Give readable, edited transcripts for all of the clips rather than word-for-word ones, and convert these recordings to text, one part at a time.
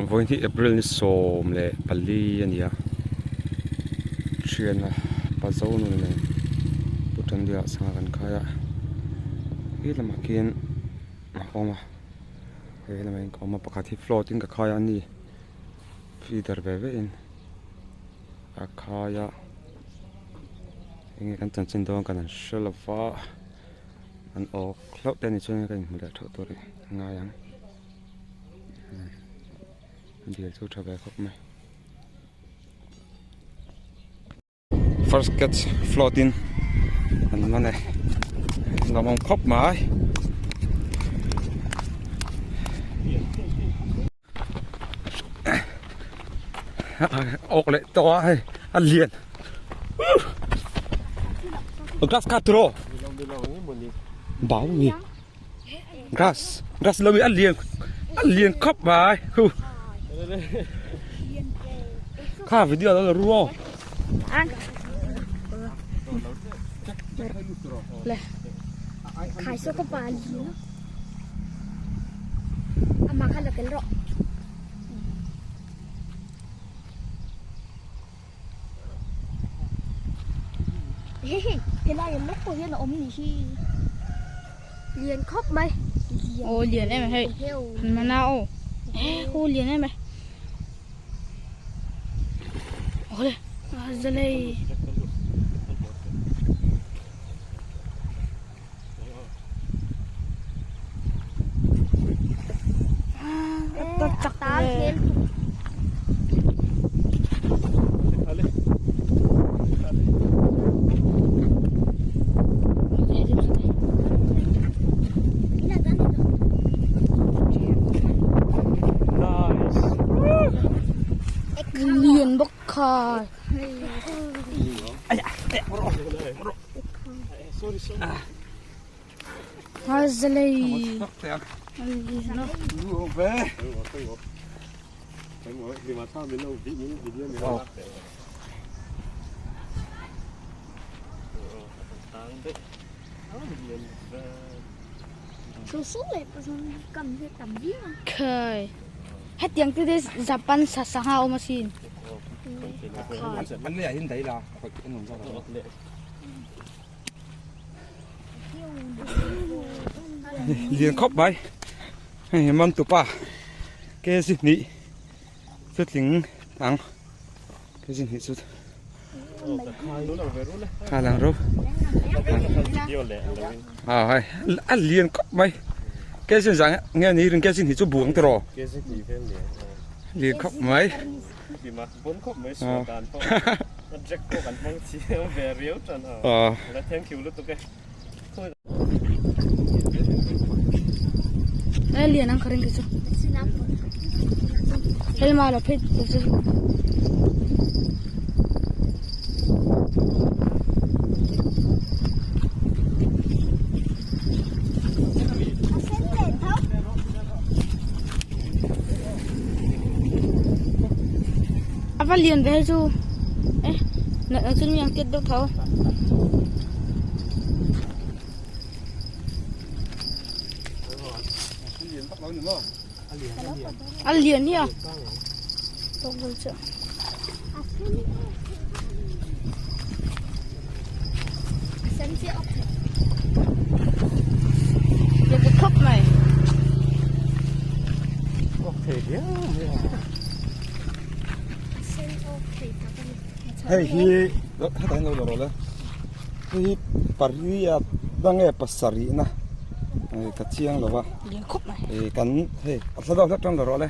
Vawiin hi April ni 14 a ni a, thiana pa zo nun nen Pu Tandia sangha kan khai a, he lamah khian a awm a, he lamah hian ka awm a, pakhat hi float in ka khai a ni, feeder ve ve in a khai a, enge kan chanchin dawn kan han hre lo va, an awk hlauh te a nih chuan kan inhmu leh theuh tur a ngai ang. Dil chu tha ve khawp mai. First catch float in an man e lawmawm khawp mai. Awk leh tawh a hei a lian. Grass cut tiraw? Bau ni. Grass grass lo hi a lian a lian khawp mai hu kha video lo la ru aw khai so ka pa li ama kha la tel rawh Helai lawk pawh hian a awm nih hi lian khawp mai aw lian em hei mana aw hu lian em ai awle zalei Lian bawk kha. Khai hetiang te te Japan sa sangha awm asin. Lian khawp mai hei man tupa kg hnih chu tling ang kg hnih chu kha lang ro a hei a lian khawp mai kg zang nge ni rin kg hnih chu buang tiraw lian khawp mai. A lian ang ka ring chu helma lo phei chu A va lian ve chu e na chu mi ang tiat deuh tho. A lian hi a tawk vel chiah. Khawp mai. Hei hi hetah hian lo la rawh le hei hi pariat nge pasarih na ka chiang lo va kan hei a thla deuh hlek tang la rawh le.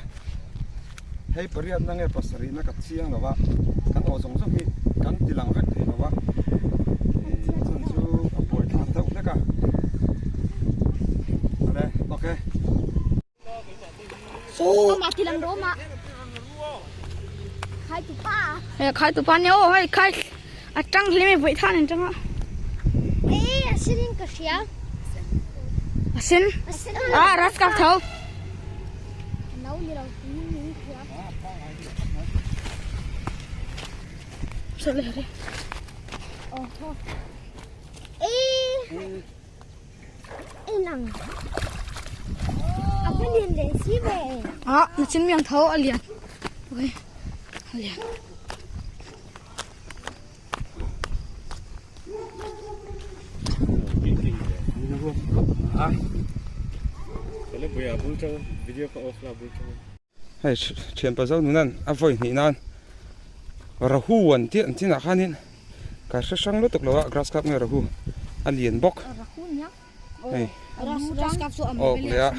Hei pariatna nge pasarihna ka chiang lo va, kan aw zawng zawng hi kan ti lang vek thei lo va, ih chhan chu a buai thlak deuh hlek a, ale ok. Hei khai tu pa nia aw hei khai a tang hle mai vawi than an tang a. A sen a ras kap tho. A lian leh si ve. Ah, nachin mi ang tho a lian. Okay. A lian. Hei thianpa zo nunan a vawi hnih nan rahu an tih an chinah khanin ka hre hrang lutuk lo a grass cup nge rahu a lian bawk hei awk leh a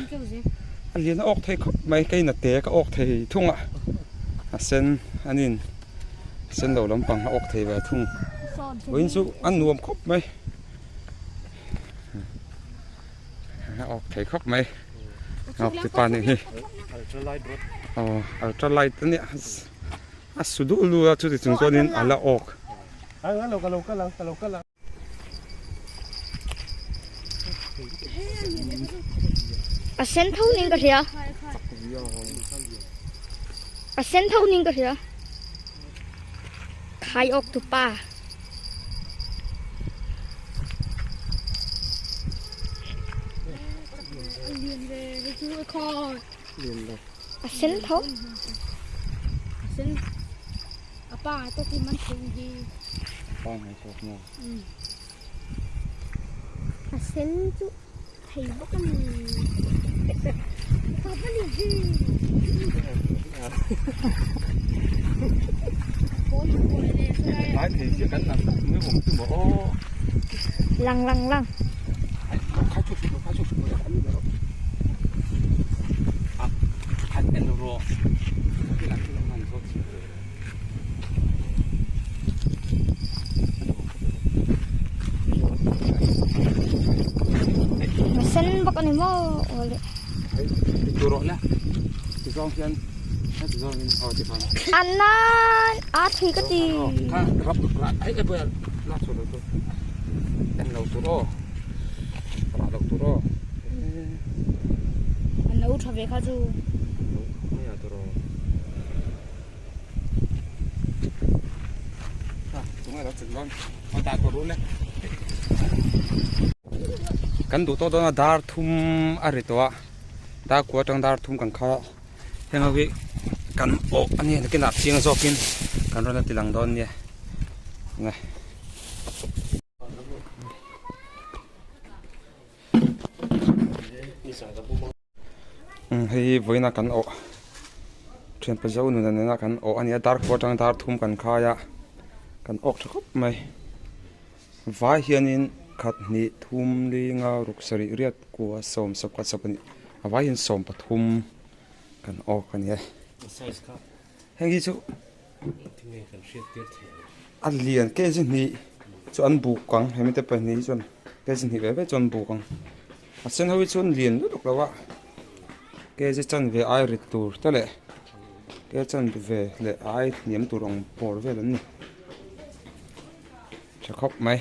a lian a awk thei khawp mai keina te ka awk thei thung a a sen anin a sen lo lampang a awk thei ve thung vawiin chu a nuam khawp mai a awk thei khawp mai. Awk ti pa nih hi aw ultra light a nia a su duh lu a chuti chung chuanin a la awk. A sen tho niin ka hria a sen tho niin ka hria khai awk tu pa. A sen tho. A sen. A pa to ki man thei hi. Pa ngai tawk maw. A sen chu thei bawk a ni. Ka va lian hi. Lai thei chiah kan lang tak mai awm chu maw aw. Lang lang lang. A sen bawk a ni maw aw le. A nan a thei ka ti. A no tha ve kha chu. Kan duh tawh dawn a dar thum a ri tawh a dar kua atang dar thum kan khai a heng ho hi kan awh a ni nakinah chiang zawkin kan rawn la ti lang dawn nia nge. Hei hi vawiina kan awh thianpa zo nuna nena kan awh a ni a dar kua atang dar thum kan khai a kan awk tha khawp mai vai hianin khat hnih thum li nga ruk sarih riat kua sawm sawpkhat sawpahnih a vai hian 13 kan awk a ni e heng hi chu a lian kg hnih chu an buk ang hemi te pahnih hi chuan kg hnih ve ve chu an buk ang a sen ho hi chuan lian lutuk lo a kg chanve ai rit tur te leh kg chanve leh ai hniam tur ang bawr vel an ni tha khawp mai.